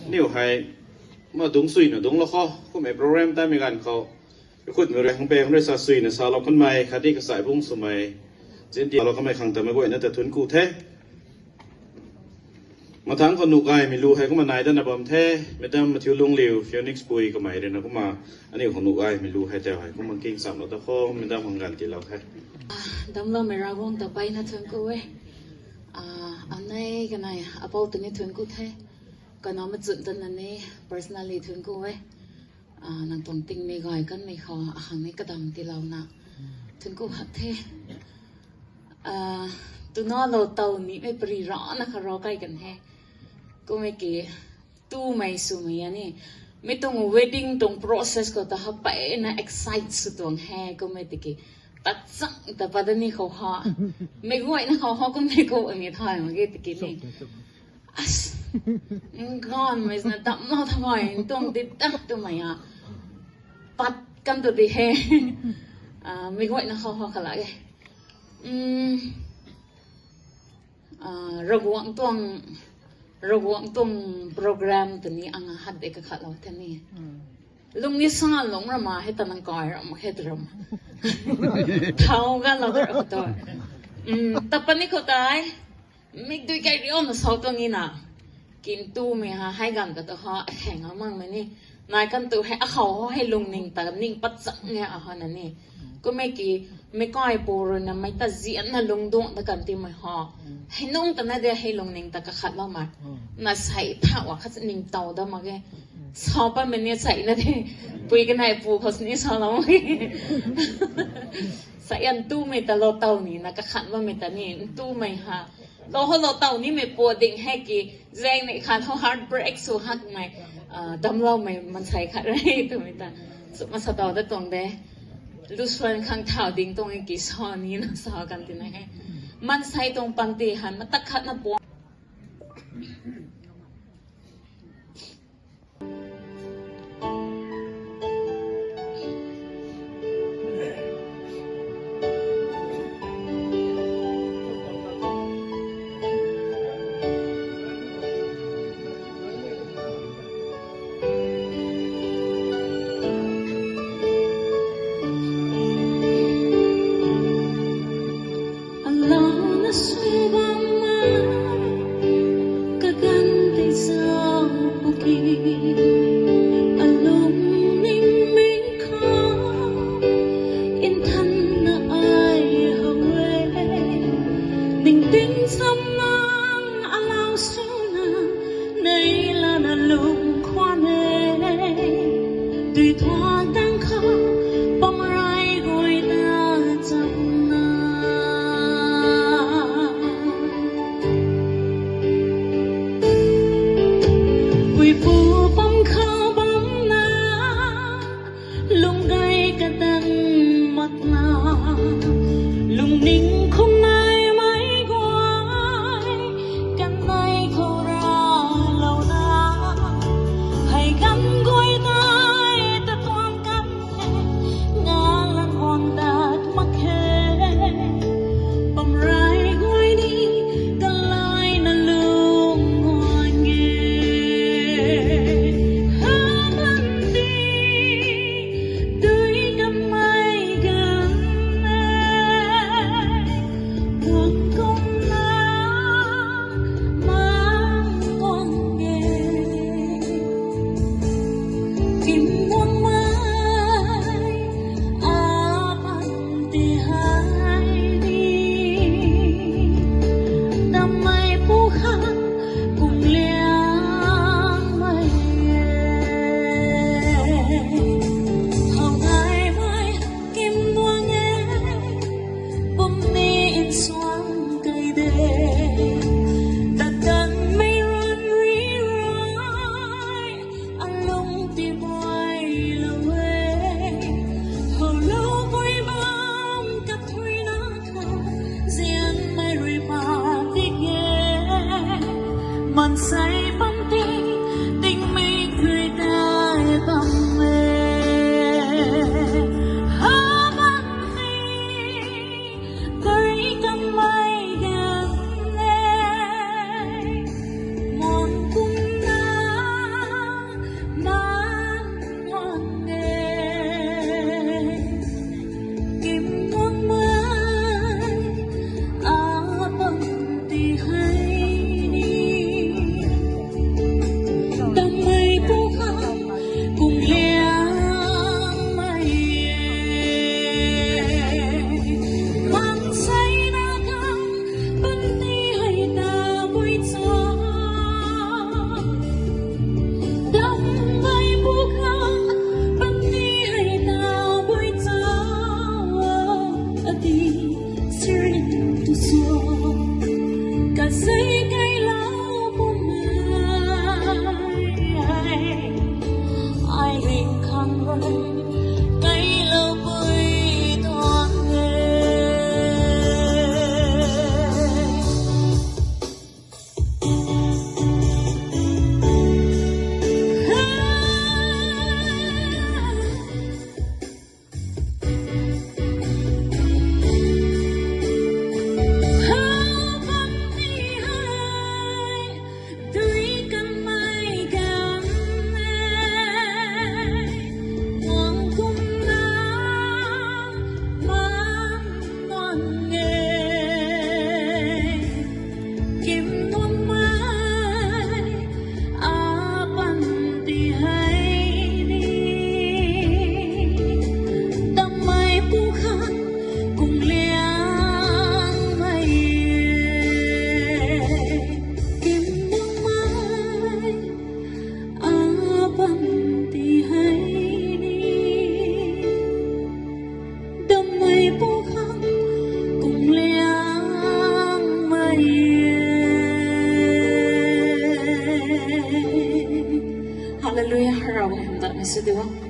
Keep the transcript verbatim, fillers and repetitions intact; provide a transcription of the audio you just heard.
Niw hei, ma dungc suina dungc lou khou, kummei program tamei ganv khou, khutmei rui hang pe hang rui sa suina salou khunmei, khatni kasai bung swmei, zinti lou kamei khang tamei guayna ta thuanc ku the. Mathangc khou nuh gaymei lu hei kumna nai dana bam the, Madam Mathiulungliu Phoenix Pui kamei ruina kumna, aniu khou nuh gaymei lu hei tei hei kumna king chamlou ta khou, Madam hang ganv tiilou the. Damloumei Ravguangc ta mpeyna thuanc ku e. Ah, anei kanei apou ta ni thuanc ku the. Kanac machun ta na ni personally thuanc ku e. Ah, nang tuang tingmei gay kanmei khou akhang ni kadam tiilouna thuanc ku hak the. Ah, twna lou taw nimei pari rana kha rou kai kan he. Kummei ki, tumei swmei a ni, mi tuang wedding tuang process khou ta ha mpeyna excite sw tuang he, kummei tiki, tachang ta pat da ni khou ha, mei guayna khou ha kummei khou ni thay mak ge tiki ni. As, ganvmei na damlou thamei tuang di ta twmei a, pat kan tu di he. Ah, mei guayna khou ha kala e. Umm, Ah, Ravguangc tuang, Ravguangc tuang program ta ni anga hat de kakhatlou the ni. Lung ni sa lung rama hei ta nang kai ram khe tu ram. Thau ganlou de ra khou tu. Umm, tapani khou tei, mikdui kai riuna sa tuang ni na. Kintumei ha, hei ganv kata ha, akheng a makmei ni. Nai kan tu hei, akhou hei lungning ta, ning pat chang e aha na ni. Kummei ki, meic kaipu ruina mei ta zianna lungdungc ta kan timei ha. Hei nung ta na de hei lungning ta kakhatloumei. Na sei thau a khat ningtow da mak ge. Sa patmei ni sei na de. Pui kanei pu khou ni salou mak ge. Sei a ntumei ta lou taw ni na kakhat bammei ta ni ntumei ha. Lou ho lou taw nimei pu ding hei ki, zaeng ni khat ho heartbreak sw hakmei, ah, damloumei maansei khat re twmei ta. Sw masa taw da tuang de. Lusuan khang thau ding tuang e ki sa ni na sa kan tina he. Maansei tuang panty han matak khat na pu. Alana sw bam ma, kaganv tei zauc pwki, alungning mi khou nthanna ai how e, ningting chamna alau swna, nei lana lung khwan e, duithuan tang khou, bam rey guay ta chamna. Puipu pam khou bamna, lung gay kadan makna, lungning khum naimei guay, kanei khou ralouna, hei kan guay tei ta tuang kan the, ngang lan guang dat mak khe. Bam rey guay ni, kalaina lung guang e. Ha kan ti, dui kamei kan e. Buang kumna, mang guang e. Kim guang mei, a pan ti hei ni, dammei pu khang kung liangmei e. How gaymei kim guang e, bum ni nsuang kai de, tat kanmei run rui rui. Alung ti buailou e, houlou bui bam kathuina kha, zianmei rui pa tik e. Maansei bam ti, tingmik rui tai bam e. Ha bam ti, kai kamei gan e. Hallelujah, Ravguangc kumdatmei sw diu o.